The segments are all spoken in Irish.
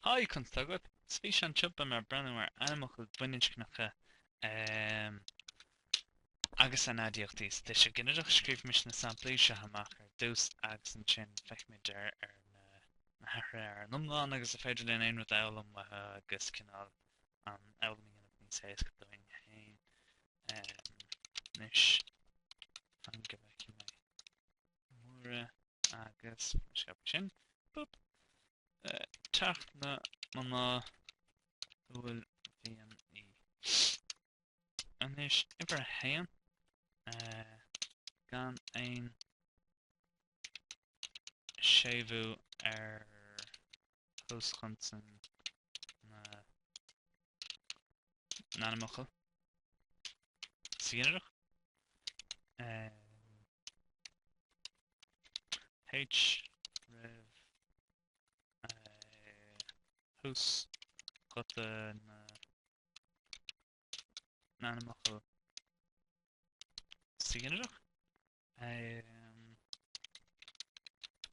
Haigh, conas tá agaibh? Sa bhfíseán seo beidh mé ag breathnú ar ainmfhocail bhaininscneacha agus a n-aidiachtaí sa tuiseal ginideach. Scríobhaimis na samplaí seo amach ar dtús agus ansin feicfimid ar na hathruithe ar an iomlán agus an féidir linn aon rud a fhoghlaim uathu agus cineál an fhoghlaim a dhéanamh níos éasca dúinn féin. Anois, fan go bhfeicfidh mé Máire agus sin. Boop. Teach na mná uaillmhianaí. Anois, uimhir a haon, gan aon séimhiú ar thús chonsan na n-ainmfhocal sa ghinideach. H roimh thús ghuta na n-ainmfhocal sa ghinideach.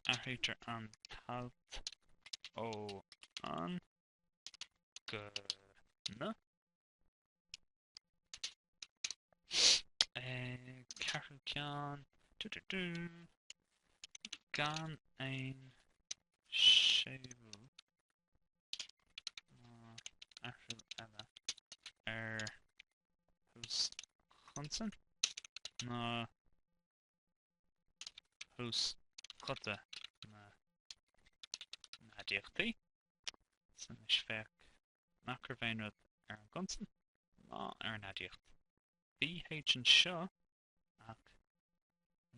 Athraítear an t-alt ó an go na. Ceathrú ceann. Du, du, du. Gan aon séimhiú ná athrú eile ar thús chonsan ná thús ghuta na n-aidiachtaí. So anois féach nach raibh aon rud ar an gconsan ná ar an aidiacht. Bhí H anseo ach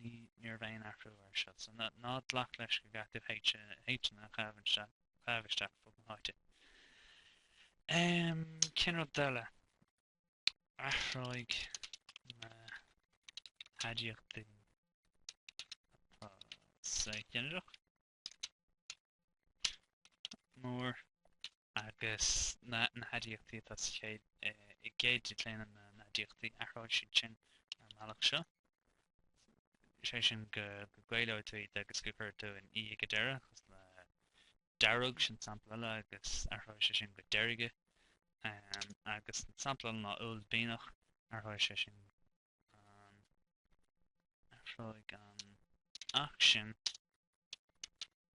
ní ní raibh aon athrú air seo, so ná ná glac leis go gcaithfidh tú H H-anna a chaitheamh isteach chaitheamh isteach fud na háite. Um, cén rud eile? Athróidh na haidiachtaí atá sa ghinideach mór agus na haidiachtaí atá sa chéad, i gcéad dicléine na n-aidiachtaí, athróidh siad sin ar an mbealach seo, sé sin go gcaolóidh tú iad agus go gcuirfidh tú an í ag an deireadh, cosúil le dearg, sin sampla eile, agus athróidh sé sin go deirge, agus an sampla eile ná uaillmhianach, athróidh sé sin an, athróidh an ach sin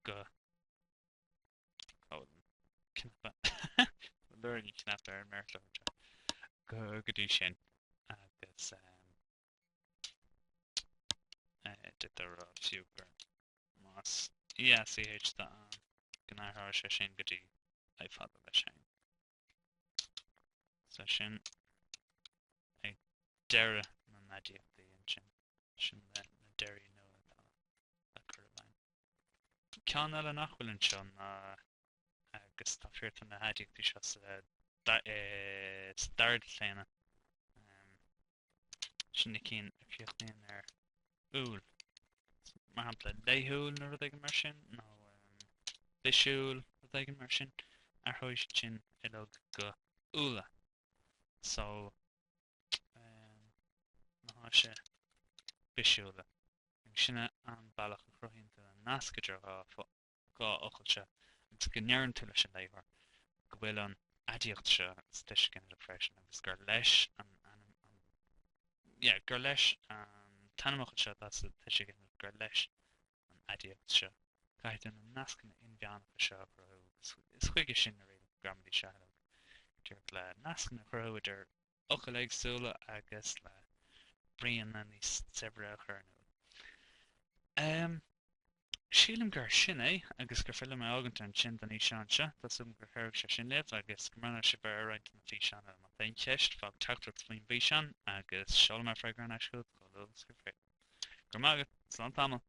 go. Cá bhfuil an cnaipe? Lorg an cnaipe ar an méarchlár anseo. Go go dtí sin agus d'fhéadfá a rá fiú gur más EACH do an go n-athróidh sé sin go dtí I fada leis féin. So sin ag deireadh na n-aidiachtaí ansin. Sin na deirí nua atá le cur i bhfeidhm. Ceann eile nach bhfuil anseo ná, agus tá fíor do na haidiachtaí seo sa dara dicléine, sin na cinn a chríochnaíonn ar úil. Mar shampla, laethúil nó rud éigin mar sin, nó bisiúil, rud éigin mar sin, athróidh siad sin uilig go úla. So, na háise bisiúla. Agus sin é an bealach a chruthaíonn tú an nasc idir an dhá fhocal seo agus go ndeireann tú leis an léitheoir go bhfuil an aidiacht seo sa tuiseal ginideach freisin agus gur leis an ainm an yeah gur leis an t-ainmfhocal seo atá sa tuiseal ginideach gur leis an aidiacht seo. Caithfidh tú na nascanna inmheánacha seo a chruthú agus is chuige sin na rialacha gramadaí seo uilig, díreach le nascanna a chruthú idir fhocail éagsúla agus le bríonna níos saibhre a chur in iúl. Sílim gur sin é agus gur féidir liom é a fhágaint ansin don fhíseán seo. Tá súil agam gur chabhraigh sé sin libh agus go mbreathnóidh sibh ar roinnt de na físeáin eile. Má tá aon cheist, fág teachtaireacht faoin bhfíseán agus seolfaidh mé freagra ar ais chugat chomh luath agus gur féidir. Go raibh maith agat, slán tamall!